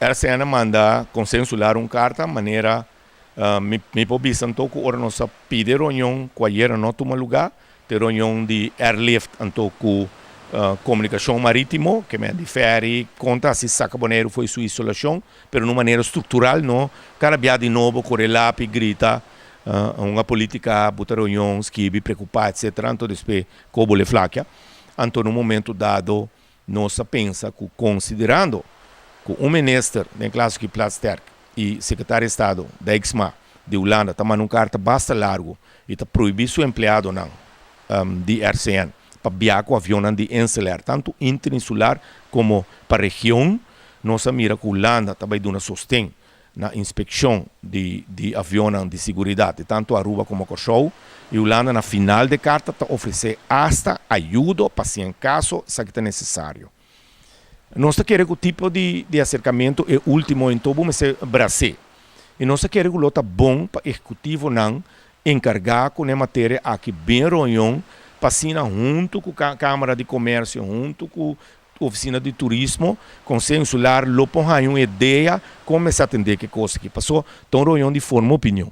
RCN a manda Konseho Insular un karta manera mi mi por bisa anto ku ora nos a pidi e reunion ku ayera no a tuma lugá, ta e reunion di airlift anto ku komunikashon marítimo, ke men di fèri kon ta hasi saka Boneiru for di su isolashon, pero na un manera struktural no kada bia di nobo kore lapi grita hunga polítika, buta reunion, skibi, preokupá etsetera anto despues kobo le flakia. Anto na un momento dado Nos a pensa ku konsiderando ku un minister, den klaso ki Plasterk, i sekretario di estado Dijksma di Hulanda ta manda un karta basta largu i ta prohibí su empleadonan di RCN pa biaha ku avionnan di InselAir, tantu interinsular komo pa region, nos a mira ku Hulanda ta bai duna sosten na inspekshon di di avionnan di siguridat di tantu Aruba komo Kòrsou i Hulanda na final de karta ta ofresé asta ayudo pa si en kaso esaki ta nesesario. Nos ta kere ku tipo di di aserkamentu e último en tobo mester bras'é i nos ta kere ku lo ta bon pa ehekutivonan enkargá ku n'e materia aki bin reunion pa asina huntu ku Kámara di Komersio huntu ku Oficina di Turismo, Conseho Insular lo por haña un idea kon mester atendé ku e kos aki. Paso ta un reunion di forma opinion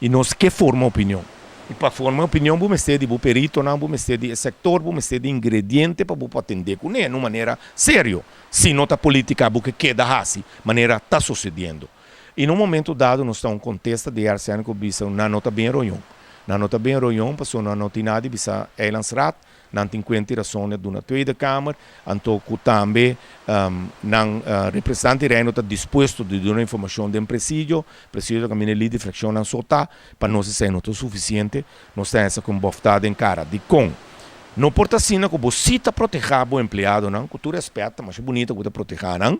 i nos ke forma opinion. I pa forma opinion bo mester di bo peritonan, bo mester di e sektor, bo mester di ingrediente pa bo por atendé kuné na un manera serio. Si no ta politica bo ke keda hasi manera ta sosediendo. I na un momento dado nos ta un kontesta di RCN ku bisa nan no ta bin e reunion. Nan no ta bin e reunion pasobra nan no tin nada di bisa Eilandsraad. Nan tin kuenta i rason di a duna Tweede Kamer, anto ku tambe nan representante di Reino ta dispuesto di duna informashon den presidio. Presidio ta kaminda e lider di frakshonnan so ta. Pa nos esei no ta sufisiente. Nos ta hesa ku un bòftá den kara. Dikon? No por ta asina ku bo si ta protehá bo empleadonan, ku tur rèspèt, ta masha bunita ku bo ta protehá nan,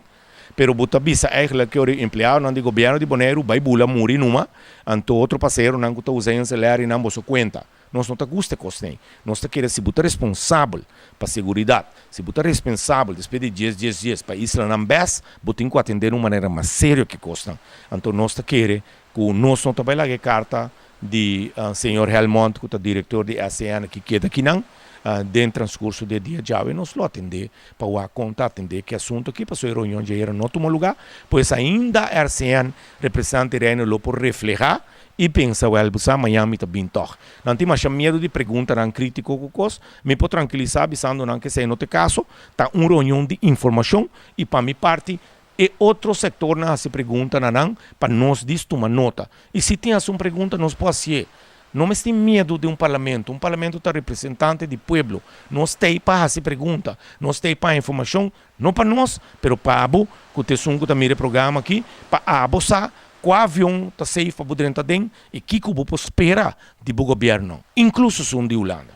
pero bo ta bisa eigentlik ku e empleadonan di gobièrnu di Boneiru bai bula muri numa, anto otro pasaheronan ku ta usa InselAir i nan boso kuenta. Nos no ta gusta e kosnan. Nos ta kere si bo ta responsabel pa seguridat, si bo ta respensabel despues di dies dies dies pa islanan bes, bo tin ku atendé na un manera mas serio ki kosnan. Anto nos ta kere ku nos no ta bai laga e karta di señor Helmond ku ta direktor di SCN ki keda akinan. Den transkurso di e dia djawe nos lo atendé pa wak kon ta atendé ki asuntu aki pasobra e reunion djaera no tuma lugá. Pues ainda RCN, representante di Reino lo por reflehá I pensa, Wèl, bo sa, mañan mi ta bin tòg. Nan tin masha miedu di preguntanan krítiko ku kos. Mi por trankilisá bisando nan ku esei no ta e kaso. Ta un reunion di informashon i pa mi parti e otro sektornan hasi pregunta na nan pa nos dis tuma nota. I si tin hasi un pregunta nos por hasié. No mester tin miedu di un parlamento. Un parlamento ta representante di pueblo. Nos t'ei pa hasi pregunta. Nos t'ei pa informashon, no pa nos, pero pa abo ku ta esun ku ta mira e programa aki, pa abo sa Kua avion ta safe pa bo drenta aden i kiko bo por spera di bo gobièrnu, inkluso esun di Hulanda?